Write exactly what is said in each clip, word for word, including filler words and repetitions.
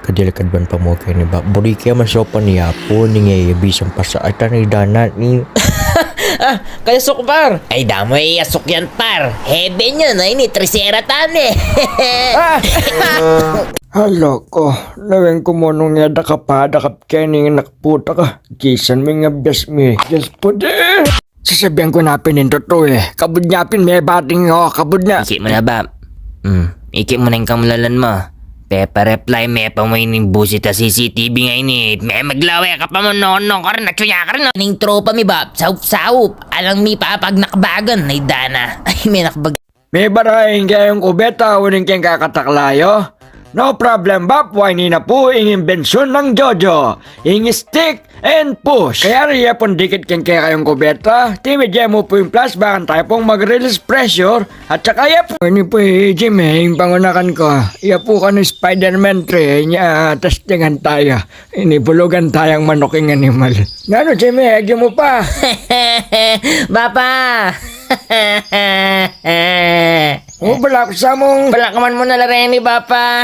Kadelikadu ban pamuke ni Bap. Buri ke masopan ya pu ning e bisang pasa. Ay, tana, idana ni. Ah, kaya sukpar. Ay, damu e asuk yan, par. Heben yan, ay ni, tresera tane. Ah! Hala ka, lawen ku mu nung e da ka pa, da ka keni, anak puta ka. Gisan mi ing abias mi. Diyos pu de. Sasabian ku na pin ing tutu e. Kabud na pin, mebating o, kabud na. Iki mu na, Bap. Hmm, iki mu na ing kamulalan mu. Pepa-reply me pa mu ining busit a C C T V ngeni. Me maglawe ka pa mu, nonong ka rin, atsu ya ka rin, no? Ning tropa mi, Bap, saup-saup. Alang mi papagnakbagan, ay dana. Ay, me nakbag. Mebara ing kayung kubeta uling keng kakatakla yu? No problem, Bap, wa ini na pu ing imbensyun nang Jojo, ing stick and push. Kaya ya pung dikit keng kekayung kubeta, timid ye mu pu ing flash, bakanta ya pung mag-release pressure, at saka ya pu. Ini pu, Jim, e, ing pangunakan ku. Ya pu kanu Spider-Man three, nya, testingan taya. Ini bulugan tayang manuk ing animal. Nanu, Jimmy, agyu mu pa? Bapa! O, balak sa mung. Balak man mu na la reni, Bapa.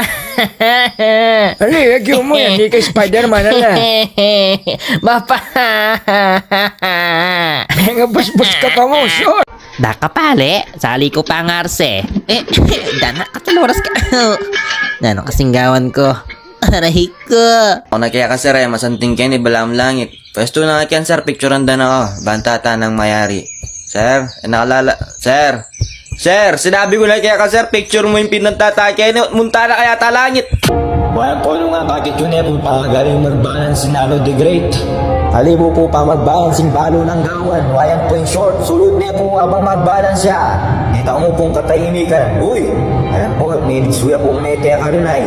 Ali, agyu mu yan, di ka Spider-Man, ala. Bapa! Mengabusbus ka pa mu, sure. Daka pale, sali ku pa ngarse. E, dana, kataluras ka. Nanu kasing gawan ku? Aray ku. O na kaya ka, sir, e, masanting keni, balamu langit. Pwestu na keni, sir, picturan da na ku. Banta ta nang mayari. Sir, e, nakalala, sir. Sir, sinabi ku na kaya ka, sir, picture mu ing pinanta ta keni, munta na kaya ta langit. Wa yan pu, nanu nga, bakit yu ne pu pa magaling mag-balance si Nano the Great? Ali mu pu pa mag-balance ing balu nang gawan. Wa yan pu ing short. Sulud ne pu abang mag-balance ya. Kita mu pung katahimikan. Uy! Ayan pu, at may disu ya pung mete karin ay.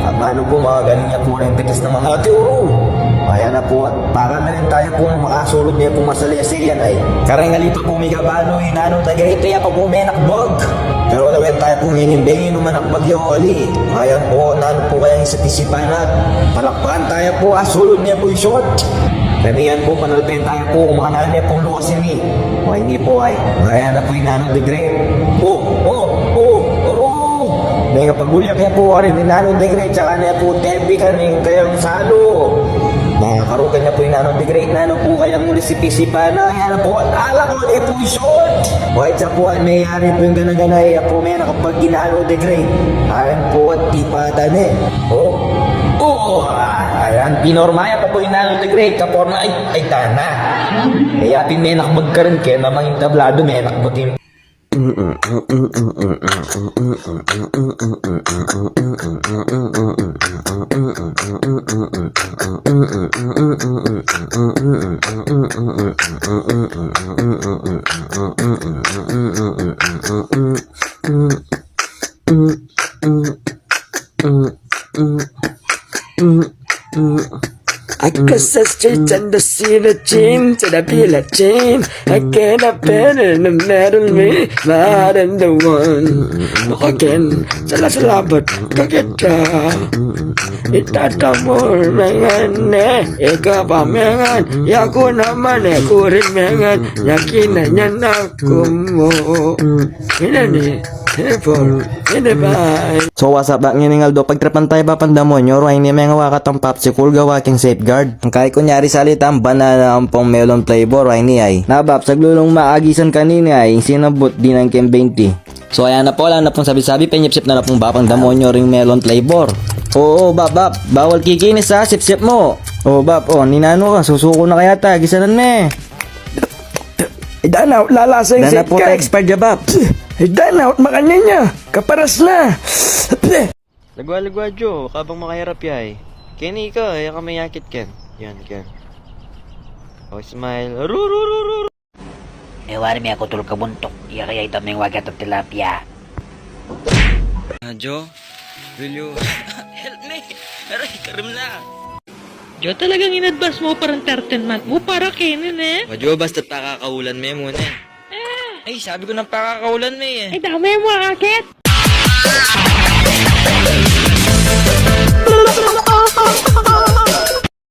At nanu pu, magaling ya pu rin pitas na mangati, o. Ayan na pu, at para na rin taya pu makasulud ne pu masalese yan ay. Karing ali pa pu migabalu i Nano the Great, ya pa pu menakbag. Pero lawen taya pu ngeni, bengi nu manakbag ya uli. Ayan pu, nanu pu kayang isip-isipan at palakpakan taya pu, a, sulud ne pu i short. Kanian pu, panalpen taya pu, kumanan ne pu luwas ini. Wa ini pu ay. Ayan na pu i Nano the Great. O, o, o, o. Mengapagulyak ya pu karin i Nano the Great, saka ne pu tepi karing kayang salu. Mengakarukan ya pu i Nano the Great, nanu pu kayang muli isip-isipan na, ayan na pu, ala ku ne pu i short. Wa, itsa pu, meyari pu ing gana-gana, ya pu menakbag i Nano the Great. Ayan pu, at tipatan ne. O, o, a, ayan, pinorma ya pa pu i Nano the Great, kaporma, ay, ay, tana. E, ya pin menakbag karin, kaya namang ing tablado, menakbag ing Akasas cicen da sina cin, sa da pila cin. Akena pene na meron mi, maran da wan. Again, sala salabat, kakita. Itata mu mengan ne, ika pa mengan, ya ku naman e, kurin mengan, ya kina nya na ku mu. Ini ni. Ini, Paul. Ini, bye. So, what's up, bak? Ngening aldo, pagtripan taya Bapang Damonyo, ruwa ini mengawa katang popsicle gawa king safeguard. Ang kai kunyari salita, ang banana ampong melon flavor, ruwa ini ay. Na, Bap, saglulung maagisan kanini ay, sinabut dinan keng twenty. So, ayan na pu, ala na pung sabi-sabi, penyipsip na na pung Bapang Damonyo ring melon flavor. Oo, Bap, Bap, bawal kikinis, ha, sipsip mu. O, Bap, o, ninanu ka, susuko na kaya ta, gisanan ne. Ay, dana, lalasa ing safeguard. Dana pu, expired ya, Bap. Ay, dana, makanyan ya. Kaparas na. Lagwa-lagwa, Jo, kabang makahirap ya, e. Keni ka, e, ya ka mayakit ken. Yan, ken. O, smile. Ru, ru, ru, ru, ru. E, wari mi aku tul kabuntuk. Ya kaya ita meng wagat at tilapia. Ah, Jo, will you help me? Aray, karim na. Jo, talagang in-advance mu pa ring thirteen month mu para keni, e? O, Jo, basta pakakaulan me mu ne. Ay, sabi ku nang pakakaulan me, e. Ay, dame mu akit.